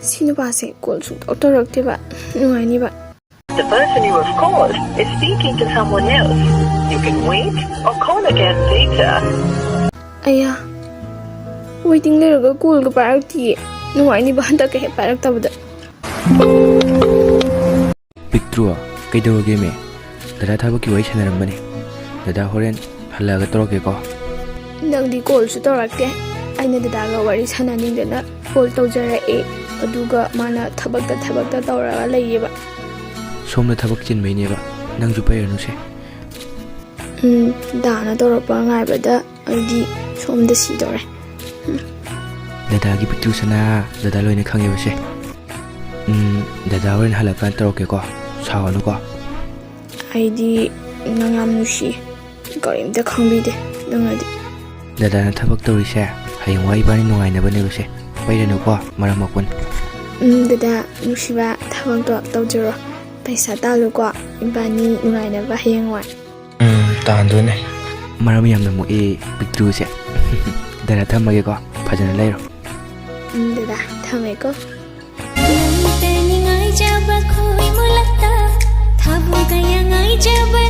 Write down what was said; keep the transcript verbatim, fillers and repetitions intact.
ꯁꯤ ꯅꯨꯄꯥꯁꯦ ꯀꯣꯜ ꯁꯨꯡꯇꯧ ꯇꯧꯔꯛꯇꯦꯕ꯫ ꯅꯨꯡꯉꯥꯏꯅꯤꯕ꯫ The person you have called is speaking to someone else. You can wait or call again later. ꯑꯌꯥ, waiting ꯂꯩꯔꯒ ꯀꯣꯜꯒ ꯄꯥꯏꯔꯛꯇꯤꯌꯦ꯫ ꯅꯨꯡꯉꯥꯏꯅꯤꯕ ꯍꯟꯗꯛꯀ ꯍꯦꯛ ꯄꯥꯏꯔꯛꯇꯕꯗ꯫ ꯄꯤꯛꯇ꯭ꯔꯨ, ꯀꯩꯗꯧꯔꯒꯦꯃꯦ? ꯗꯗꯥ ꯊꯕꯛꯀꯤ ꯋꯥꯔꯤ ꯁꯥꯟꯅꯔꯝꯕꯅꯦ꯫ ꯗꯗꯥ ꯍꯣꯔꯦꯟ ꯍꯜꯂꯛꯑꯒ ꯇꯧꯔꯛꯀꯦꯀꯣ꯫ ꯅꯪꯗꯤ ꯀꯣꯜꯁꯨ ꯇꯧꯔꯛꯇꯦ꯫ ꯑꯩꯅ ꯗꯗꯥꯒ ꯋꯥꯔꯤ ꯁꯥꯟꯅꯅꯤꯡꯗꯅ ꯀꯣꯜ ꯇꯧꯖꯔꯛꯑꯦ꯫ ꯑꯗꯨꯒ ꯃꯥꯅ ꯊꯕꯛꯇ ꯊꯕꯛꯇ ꯇꯧꯔꯒ ꯂꯩꯌꯦꯕ꯫ ꯁꯣꯝꯗ ꯊꯕꯛ ꯆꯤꯟꯕꯩꯅꯦꯕ꯫ ꯅꯪꯁꯨ ꯄꯩꯔꯅꯨꯁꯦ꯫ ꯎꯝ, ꯗꯥꯅ ꯇꯧꯔꯛꯄ ꯉꯥꯏꯕꯗ ꯑꯩꯗꯤ ꯁꯣꯝꯗ ꯁꯤꯗꯧꯔꯦ꯫ ꯗꯗꯥꯒꯤ ꯄꯤꯛꯇ꯭ꯔꯨ ꯁꯅꯥ, ꯗꯗꯥ ꯂꯣꯏꯅ ꯈꯪꯉꯦꯕꯁꯦ꯫ ꯎꯝ, ꯗꯗꯥ ꯍꯣꯔꯦꯟ ꯍꯜꯂꯛꯀꯥꯟꯗ ꯇꯧꯔꯛꯀꯦꯀꯣ꯫ ꯁꯥꯎꯔꯅꯨꯀꯣ꯫ ꯑꯩꯗꯤ ꯅꯪ ꯌꯥꯝ ꯅꯨꯡꯁꯤꯌꯦ꯫ ꯀꯔꯤꯝꯇ ꯈꯪꯕꯤꯗꯦ ꯅꯪꯅꯗꯤ꯫ ꯗꯗꯥꯅ ꯊꯕꯛ ꯇꯧꯔꯤꯁꯦ ꯍꯌꯦꯡꯋꯥꯏ ꯏꯕꯥꯅꯤ ꯅꯨꯡꯉꯥꯏꯅꯕꯅꯦꯕꯁꯦ꯫ ꯄꯩꯔꯅꯨꯀꯣ, ꯃꯔꯝ ꯃꯣꯛꯄꯅꯤ꯫ ꯎꯝ, ꯗꯗꯥ ꯅꯨꯡꯁꯤꯕ, ꯊꯕꯛꯇꯣ ꯇꯧꯖꯔꯣ꯫ ꯄꯩꯁꯥ ꯇꯥꯜꯂꯨꯀꯣ, ꯏꯕꯥꯅꯤ ꯅꯨꯡꯉꯥꯏꯅꯕ ꯍꯌꯦꯡꯋꯥꯏ꯫ ꯎꯝ, ꯇꯥꯟꯗꯣꯏꯅꯦ꯫ ꯃꯔꯝ ꯌꯥꯝꯅ ꯃꯣꯛꯑꯦ ꯄꯤꯛꯇ꯭ꯔꯨꯁꯦ꯫ ꯗꯗꯥ ꯊꯝꯃꯒꯦꯀꯣ, ꯐꯖꯅ ꯂꯩꯔꯣ꯫ ꯎꯝ, ꯗꯗꯥ, ꯊꯝꯃꯦꯀꯣ꯫ ꯅꯪꯇꯅꯤ ꯉꯥꯏꯖꯕ ꯈꯣꯏ ꯃꯨꯂꯛꯇ, ꯊꯥꯕꯨ ꯀꯌꯥ ꯉꯥꯏꯖꯕ